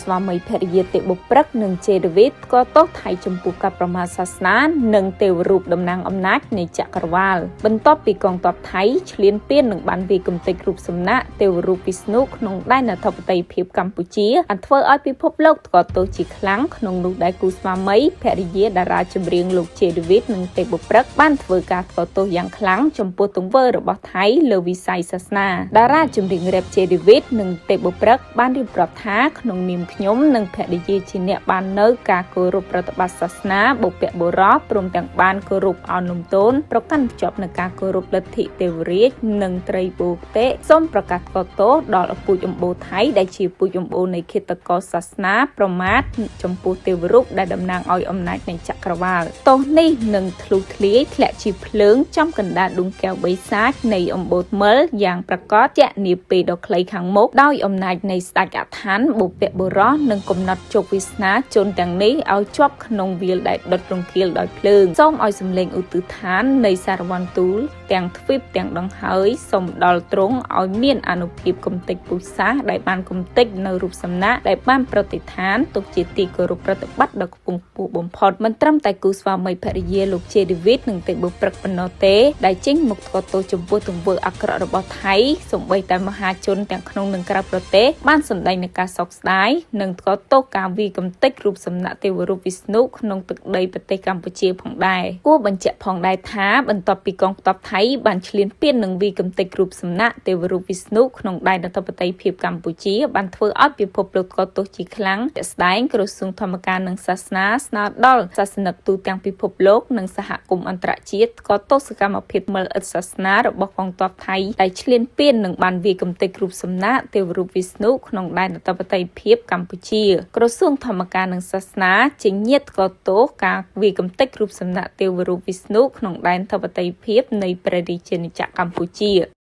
ស្វាមីភរិយាទេពបុព្រឹកនិងជេដាវីតក៏ទោសថៃចំពោះការប្រមាថសាសនានិងទេវរូបតំណាងអំណាចនៃចក្រវាលបន្ទាប់ពីកងទ័ពថៃឈ្លានពាននិងបានវាយកម្ទេចរូបសំណាកទេវរូបវិស្ណុក្នុងដែនអធិបតេយ្យភាពកម្ពុជាបានធ្វើឲ្យពិភពលោកថ្កោលទោសជាខ្លាំងក្នុងនោះដែលគូស្វាមីភរិយាតារាចម្រៀងលោកជេដាវីតនិងទេពបុព្រឹកបានធ្វើការថ្កោលទោសយ៉ាងខ្លាំងចំពោះទង្វើរបស់ថៃលើវិស័យសាសនាតារាចម្រៀងរ៉េបជេដាវីតនិងទេពបុព្រឹកបានរៀបរាប់ថាក្នុងនាមខ្ញុំនិងភរិយាជាអ្នកបាននៅការគោរពប្រតិបត្តិសាសនាបុព្វបុរសព្រមទាំងបានគោរពអោនលំទោនប្រកាន់ភ្ជាប់នឹងការគោរពលទ្ធិទេវរាជនិងត្រីបូកេសូមប្រកាសថ្កោលទោសដល់ឪពូជអម្បូរថៃដែលជាពូជអម្បូរនៃឃាតករសាសនាប្រមាថចំពោះទេវរូបដែលតំណាងឲ្យអំណាចនៃចក្រវាលទោសនេះនឹងធ្លុះធ្លាយធ្លាក់ជាភ្លើងចំកណ្ដាលដួងកែវបិសាចនៃអម្បូរថ្មិលយ៉ាងប្រកបជាក់នាពេលដ៏ខ្លីខាងមុខដោយអំណាចនៃស្ដេចអឋានបុព្វបុរសនឹងកំណត់ជោគវាសនាជនទាំងនេះឲ្យជាប់ក្នុងវាលដែលដុតរង្គាលដោយភ្លើងសូមឲ្យសម្លេងឧទ្ទិដ្ឋាននៃសារវន្តទូលទាំងទ្វីបទាំងដង្ហើយសូមដល់ទ្រង់ឲ្យមានអានុភាពកំទេចពុសាសដែលបានកំទេចនៅរូបសំណាកដែលបានប្រតិដ្ឋានទុកជាទីគោរពប្រតិបត្តិដ៏ខ្ពង់ខ្ពស់បំផុតមិនត្រឹមតែគូស្វាមីភរិយាលោកជេដាវីតនិងទេពបុព្រឹកប៉ុណ្ណោះទេដែលចេញមុខថ្កោលទោសចំពោះទង្វើអាក្រក់របស់ថៃសូម្បីតែមហាជនទាំងក្នុងនិងក្រៅប្រទេសបានសម្ដែងនូវការសោកស្ដាយនិងថ្កោលទោសការវាយកំទេចរូបសំណាកទេវរូបវិស្ណុក្នុងទឹកដីប្រទេសកម្ពុជាផងដែរគួរបញ្ជាក់ផងដែរថាបន្ទាប់ពីកងទ័ពថៃបានឈ្លានពាននិងវាយកំទេចរូបសំណាកទេវរូបវិស្ណុក្នុងដែនអធិបតេយ្យភាពកម្ពុជាបានធ្វើឲ្យពិភពលោកថ្កោលទោសជាខ្លាំងជាក់ស្ដែងក្រសួងធម្មការនិងសាសនាស្នើដល់សាសនិកទូទាំងពិភពលោកនិងសហគមន៍អន្តរជាតិថ្កោលទោសសកម្មភាពមិលឥតសាសនារបស់កងទ័ពថៃដែលឈ្លានពាននិងបានវាយកំទេចរូបសំណាកទេវរូបវិស្ណុក្នុងដែនអធិបតេយ្យភាពកម្ពុជាក្រសួងធម្មការនិងសាសនាជាញាតិថ្កោលទោសការវាយកំទេចរូបសំណាកទេវរូបវិស្ណុក្នុងដែនអធិបតេយ្យភាពនៃព្រះរាជាណាចក្រកម្ពុជា។